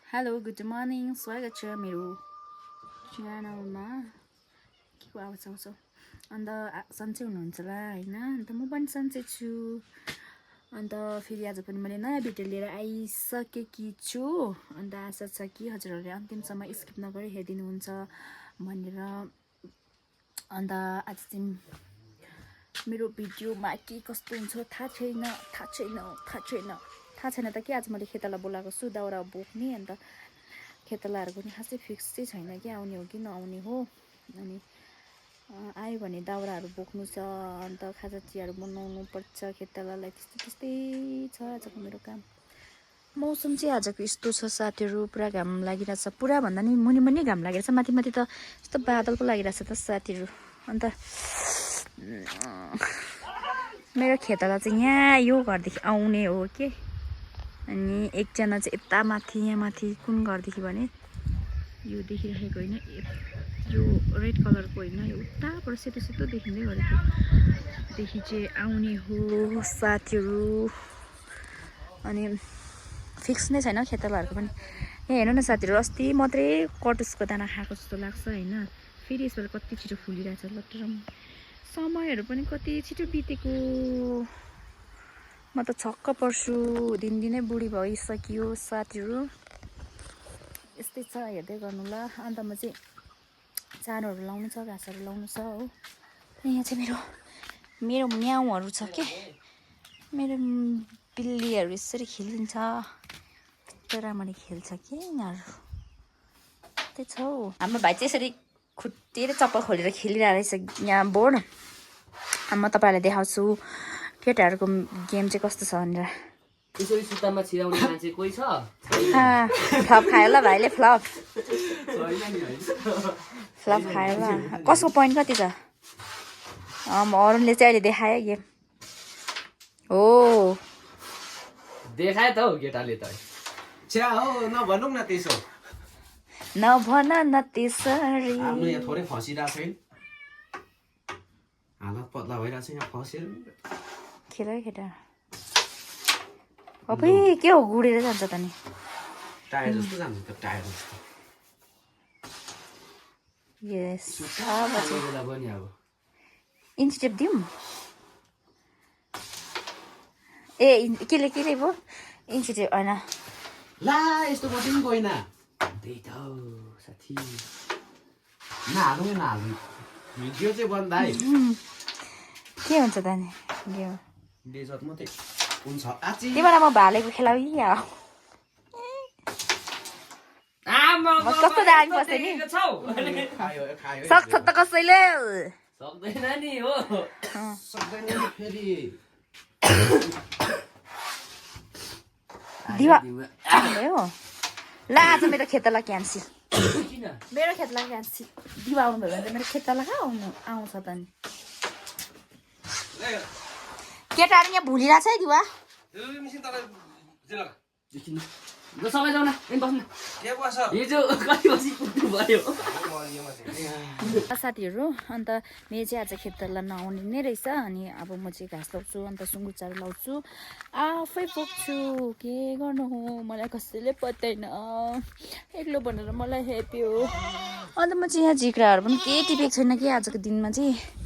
hello good morning स्वागत छ मेरो च्यानलमा के को आवाज आउँछ अन्त सन्चै हुनुहुन्छ होला होइन अन्त म पनि सन्चै छु अन्त फेरि आज पनि मैले नयाँ भिडियो लिएर आइसकेकी छु अन्त आशा छ कि हजुरहरूले अन्तिमसम्म स्किप नगरी हेरिदिनुहुन्छ भनेर अन्त आज चाहिँ मेरो भिडियोमा के कस्तो हुन्छ थाहा छैन त कि आज मैले खेताला बोलाएको छु दाउरा बोक्ने अन्त खेतालाहरू पनि खासै फिक्स चाहिँ छैन कि आउने हो कि नआउने हो अनि आयो भने दाउराहरू बोक्नु छ अन्त खाजा चियाहरू बनाउनु पर्छ खेतालालाई त्यस्तै छ आजको मेरो काम मौसम चाहिँ आजको यस्तो छ साथीहरू पुरा घाम लागिरहेछ पुरा भन्दा नि मुनि घाम लागिरहेछ माथि त यस्तो बादल पो लागिरहेछ त साथीहरू अन्त मेरो खेताला चाहिँ यहाँ यो घरदेखि आउने हो के अनि एकजना चाहिँ यता माथि यहाँ माथि कुन घरदेखि भने यो देखिरहेको होइन यो रेड कलरको होइन यो उताबाट सेतो देखिँदै गरेको देखि चाहिँ आउने हो साथीहरू अनि फिक्स नै छैन खेतालाहरूको पनि यहाँ हेर्नु न साथीहरू अस्ति मात्रै कटुसको दाना खाएको जस्तो लाग्छ होइन फेरि यसबाट कति छिटो फुलिरहेछ लटरम समयहरू पनि कति छिटो बितेको म त छक्क पर्छु दिनदिनै बुढी भइसक्यो साथीहरू यस्तै छ हेर्दै गर्नु ल अन्त म चाहिँ चारोहरू लाउनु छ घाँसहरू लाउनु छ हो यहाँ चाहिँ मेरो म्याउहरू छ के मेरो बिल्लीहरू यसरी खेलिन्छ कस्तो राम्ररी खेल्छ के यिनीहरू त्यही छ हौ हाम्रो भाइ चाहिँ यसरी खुट्टिएर चप्पल खोलेर खेलिरहेको रहेछ यहाँ बोर्ड म तपाईँहरूलाई देखाउँछु केटाहरूको गेम चाहिँ कस्तो छ भनेर यसरी सुत्तामा छिराउने मान्छे कोही छ फ्लप खायो ल भाइले फ्लप खायो ल कसको पोइन्ट कति छ अरुणले चाहिँ अहिले देखायो गेम हो देखाए त हौ केटाले त छ्या हो नभनौँ न त्यसो नभन न त्यसरी आफ्नो यहाँ थोरै फसिरहेको छ हालत पत्ला भइरहेको छ यहाँ फसेर खेल है केटा अबै के हो गुडेर जान्छ त नि टायर जस्तो जान्छ त टायर जस्तो यस बेला पनि अब इन्ची टेप दिउँ ए केले भयो इन्ची टेप होइन ला यस्तो मात्रै पनि गएन त्यही त हौ साथी नहालौँ भिडियो चाहिँ बन्द है के हुन्छ त नि गेम बेजत मात्रै हुन्छ तिमीलाई म भालेको खेलाउ कस्तो दामी बस्यो नि सक्छ त कसैले सक्दैन नि हो सक्दैन फेरि दिवा भयो ला आज मेरो खेतला क्यान्सिल किन मेरो खेतला क्यान्सिल दिवा आउनु भयो भने त मेरो खेतला कहाँ आउँछ त नि केटाहरू यहाँ भुलिरहेछ है दिवा सबै जाउँ न बस्नु हिजो कति बजी पुग्नु भयो साथीहरू अन्त मेरो चाहिँ आज खेतला नआउने नै रहेछ अनि अब म चाहिँ घाँस लाउँछु अन्त सुँगुर चारो लाउँछु आफै पुग्छु के गर्नु हो मलाई कसैले पत्दैन एक्लो भनेर मलाई हेप्यो अन्त म चाहिँ यहाँ झिक्राहरू पनि केही टिपेको छैन कि आजको दिनमा चाहिँ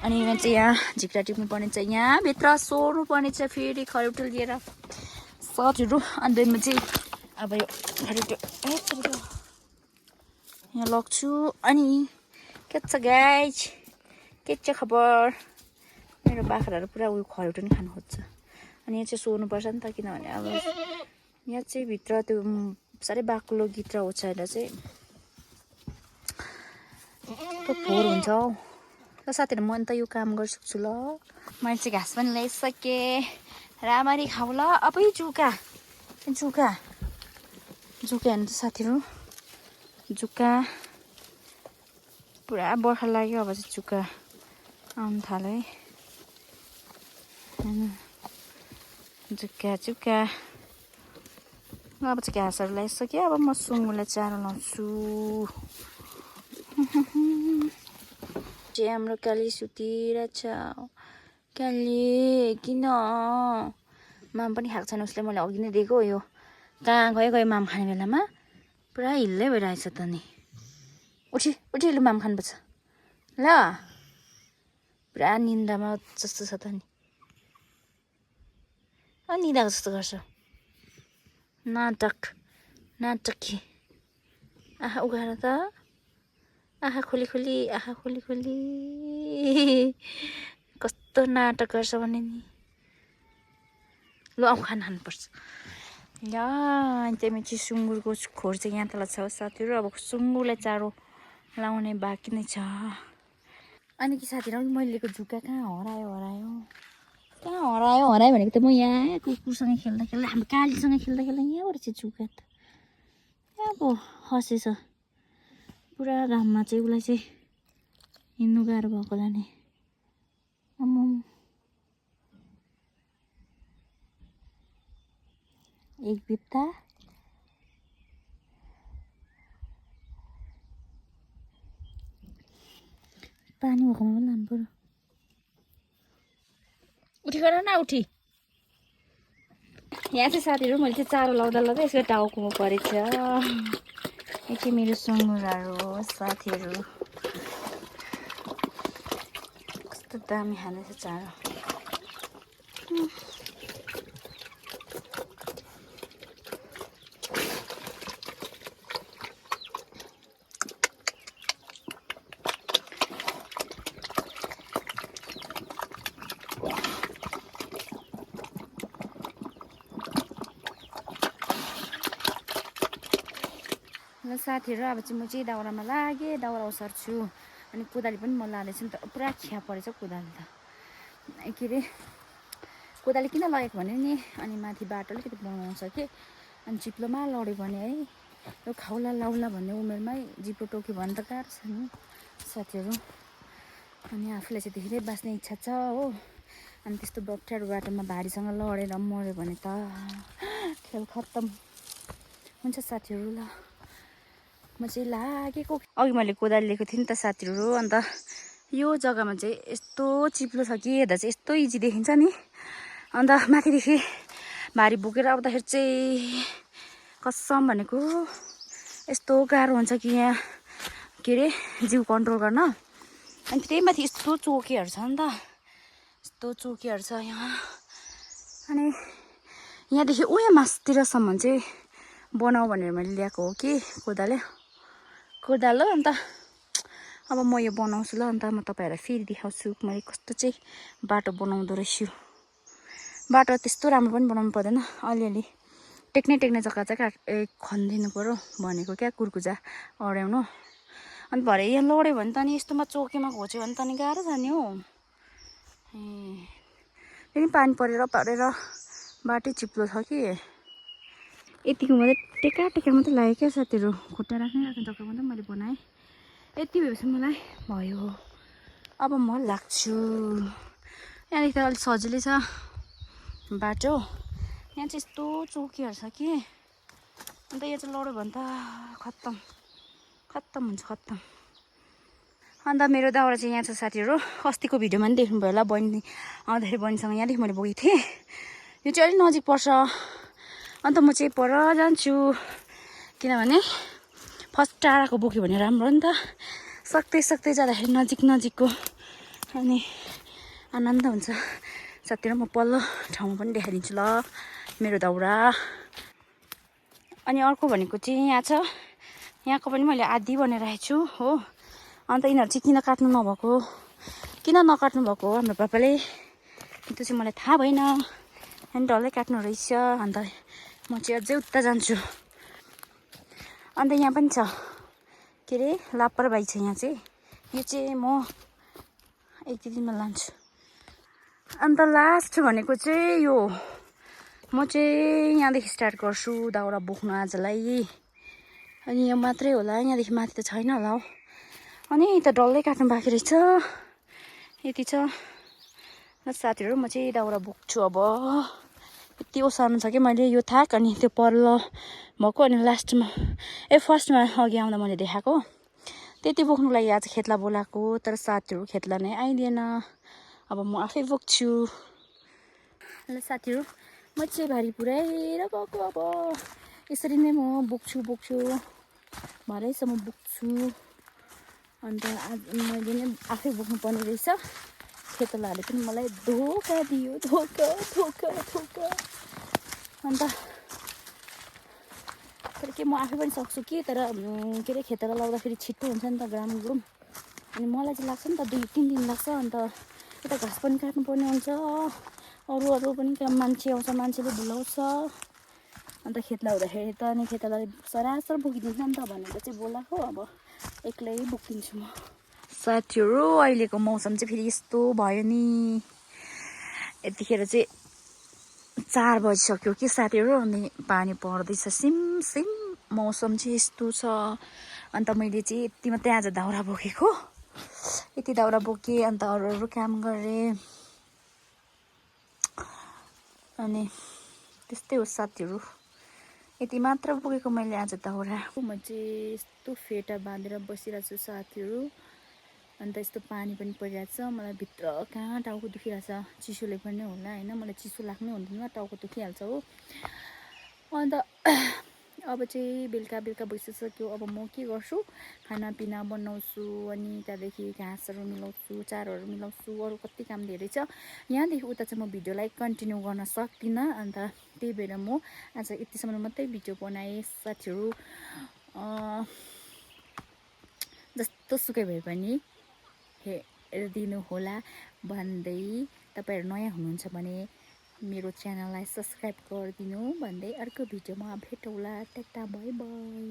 अनि यहाँ चाहिँ यहाँ झिक्रा टिप्नु पर्ने छ यहाँभित्र सोर्नु पर्ने छ फेरि खरेउटो लिएर साथीहरू अन्त म चाहिँ अब यो खरेउटो यहाँ लग्छु अनि के छ गाइज के छ खबर मेरो बाख्राहरू पुरा उयो खरेउटो नि खानु खोज्छ अनि यहाँ चाहिँ सोर्नुपर्छ नि त किनभने अब यहाँ चाहिँ भित्र त्यो साह्रै बाक्लो गीत र ओछ्याएर चाहिँ फोहोर हुन्छ हौ ल साथीहरू म अन्त यो काम गरिसक्छु ल मैले चाहिँ घाँस पनि ल्याइसकेँ राम्ररी खाऊ ल अबै जुका हेर्नु त साथीहरू जुका पुरा बर्खा लाग्यो अब चाहिँ जुका आउनु थाल्यो है जुका अब चाहिँ घाँसहरू ल्याइसकेँ अब म सुँगुरलाई चारो लाउँछु चाहिँ हाम्रो काली सुतिरहेछ काली किन माम पनि खाएको छैन उसले मैले अघि नै दिएको यो कहाँ गयो माम खाने बेलामा पुरा हिल्लै भइरहेछ त नि उठी लु माम खानुपर्छ ल पुरा निन्द्रामा जस्तो छ त नि निदाएको जस्तो गर्छ नाटकी आँखा उघाएर त आँखा खोली कस्तो नाटक गर्छ भने नि लु आऊ खानुपर्छ चाहिँ मेची सुँगुरको खोर चाहिँ यहाँ तल छ साथीहरू अब सुँगुरलाई चारो लाउने बाँकी नै छ अनि कि साथीहरू मैले लिएको झुक्का कहाँ हरायो भनेको त म यहाँ कुकुरसँग खेल्दा हाम्रो कालीसँग खेल्दा यहाँबाट चाहिँ झुक्का त यहाँ पो खसेछ पुरा घाममा चाहिँ उसलाई चाहिँ हिँड्नु गाह्रो भएको होला नि एक बित्ता पानी भएकोमा पनि लानु पर्यो उठी गर न उठी यहाँ चाहिँ साथीहरू मैले चाहिँ चारो लाउँदा यसको टाउकोमा परेछ यो चाहिँ मेरो सुँगुरहरू हो साथीहरू कस्तो दामी खाँदैछ चारो ल साथीहरू अब चाहिँ म चाहिँ दाउरामा लागेँ दाउरा ओसार्छु अनि कोदाली पनि म लाँदैछु नि त पुरा खिया परेछ कोदाली त के अरे कोदाली किन लगेको भने नि अनि माथि बाटो अलिकति बनाउँछ कि अनि चिप्लोमा लड्यो भने है यो खाउला लाउला भन्ने उमेरमै जिप्लो टोक्यो भने त गाह्रो छ नि साथीहरू अनि आफूलाई चाहिँ धेरै बाँच्ने इच्छा छ हो अनि त्यस्तो बप्ठ्यारो बाटोमा भारीसँग लडेर मऱ्यो भने त खेल खत्तम हुन्छ साथीहरू ल म चाहिँ लागेको अघि मैले कोदाली लिएको थिएँ नि त साथीहरू अन्त यो जग्गामा चाहिँ यस्तो चिप्लो छ कि हेर्दा चाहिँ यस्तो इजी देखिन्छ नि अन्त माथिदेखि भारी बोकेर आउँदाखेरि चाहिँ कसम भनेको यस्तो गाह्रो हुन्छ कि यहाँ के अरे जिउ कन्ट्रोल गर्न अनि त्यही माथि यस्तो चोकीहरू छ नि त यस्तो चोकीहरू छ यहाँ अनि यहाँदेखि उयो मासतिरसम्म चाहिँ बनाऊ भनेर मैले ल्याएको हो कि कोदालो अन्त अब म यो बनाउँछु ल अन्त म तपाईँहरूलाई फेरि देखाउँछु मैले कस्तो चाहिँ बाटो बनाउँदो रहेछु बाटो त्यस्तो राम्रो पनि बनाउनु पर्दैन अलिअलि टेक्ने जग्गा चाहिँ खनिदिनु पऱ्यो भनेको क्या कुर्कुजा अड्याउनु अनि भरे यहाँ लड्यो भने त नि यस्तोमा चोकेमा घोच्यो भने त नि गाह्रो छ नि हो फेरि पानी परेर बाटै चिप्लो छ कि यतिको मात्रै टेका मात्रै लाग्यो क्या साथीहरू खुट्टा राख्ने जग्गा मात्रै मैले बनाएँ यति भएपछि मलाई भयो अब म लाग्छु यहाँदेखि त अलिक सजिलै छ बाटो यहाँ चाहिँ यस्तो चौकीहरू छ कि अन्त यो चाहिँ लड्यो भने त खत्तम हुन्छ अन्त मेरो दाउरा चाहिँ यहाँ छ साथीहरू अस्तिको भिडियोमा पनि देख्नुभयो होला बहिनी आउँदाखेरि बहिनीसँग यहाँदेखि मैले बोकेको थिएँ यो चाहिँ अलिक नजिक पर्छ अन्त म चाहिँ पर जान्छु किनभने फर्स्ट टाढाको बोक्यो भने राम्रो नि त सक्दै जाँदाखेरि नजिकको अनि आनन्द हुन्छ साथीहरू म पल्लो ठाउँमा पनि देखाइदिन्छु ल मेरो दाउरा अनि अर्को भनेको चाहिँ यहाँ छ यहाँको पनि मैले आधी बनाइरहेको छु हो अन्त यिनीहरू चाहिँ किन नकाट्नु भएको हाम्रो पापाले त्यो चाहिँ मलाई थाहा भएन अनि डल्लै काट्नु रहेछ अन्त म चाहिँ अझै उता जान्छु अन्त यहाँ पनि छ के अरे लापरवाही छ यहाँ चाहिँ यो चाहिँ म एक दुई दिनमा लान्छु अन्त लास्ट भनेको चाहिँ यो म चाहिँ यहाँदेखि स्टार्ट गर्छु दाउरा बोक्नु आजलाई अनि यो मात्रै होला यहाँदेखि माथि त छैन होला हौ अनि त डल्लै काट्नु बाँकी रहेछ यति छ ल साथीहरू म चाहिँ दाउरा बोक्छु अब यति ओसार्नु छ कि मैले यो थाक अनि त्यो पल्लो भएको अनि लास्टमा फर्स्टमा अघि आउँदा मैले देखाएको त्यति बोक्नुको लागि आज खेतला बोलाएको तर साथीहरू खेतला नै आइदिएन अब म आफै बोक्छु ल साथीहरू म चाहिँ भारी पुऱ्याएर गएको अब यसरी नै म बोक्छु भरेसम्म बोक्छु अन्त आज मैले नै आफै बोक्नुपर्ने रहेछ खेतलाहरूले पनि मलाई धोका दियो धोका अन्त तर के म आफै पनि सक्छु कि तर के अरे खेतला लाउँदाखेरि छिट्टो हुन्छ नि त ग्राम ग्रुम अनि मलाई चाहिँ लाग्छ नि त 2-3 दिन लाग्छ अन्त यता घाँस पनि काट्नुपर्ने हुन्छ अरू पनि काम मान्छे आउँछ मान्छेले बोलाउँछ अन्त खेत लाउँदाखेरि त अनि खेतलाले सरासर बोकिदिन्छ नि त भनेर चाहिँ बोलाएको अब एक्लै बोकिदिन्छु म साथीहरू अहिलेको मौसम चाहिँ फेरि यस्तो भयो नि यतिखेर चाहिँ 4 बजिसक्यो कि साथीहरू अनि पानी पर्दैछ सिम मौसम चाहिँ यस्तो छ अन्त मैले चाहिँ यति मात्रै आज दाउरा बोकेको यति दाउरा बोकेँ अन्त अरू काम गरेँ अनि त्यस्तै हो साथीहरू यति मात्र बोकेको मैले आज दाउरा म चाहिँ यस्तो फेटा बाँधेर बसिरहेको छु साथीहरू अन्त यस्तो पानी पनि परिरहेको छ मलाई भित्र कहाँ टाउको दुखिरहेछ चिसोले पनि होला होइन मलाई चिसो लाग्नै हुँदैन टाउको दुखिहाल्छ हो अन्त अब चाहिँ बेलुका बसिसक्यो अब म के गर्छु खानापिना बनाउँछु अनि त्यहाँदेखि घाँसहरू मिलाउँछु चारोहरू मिलाउँछु अरू कति काम धेरै छ यहाँदेखि उता चाहिँ म भिडियोलाई कन्टिन्यू गर्न सक्दिनँ अन्त त्यही भएर म आज यतिसम्म मात्रै भिडियो बनाएँ साथीहरू जस्तो सुकै भए पनि हेरिदिनु होला भन्दै तपाईँहरू नयाँ हुनुहुन्छ भने मेरो च्यानललाई सब्सक्राइब गरिदिनु भन्दै अर्को भिडियोमा भेटौँला टाटा बाई बाई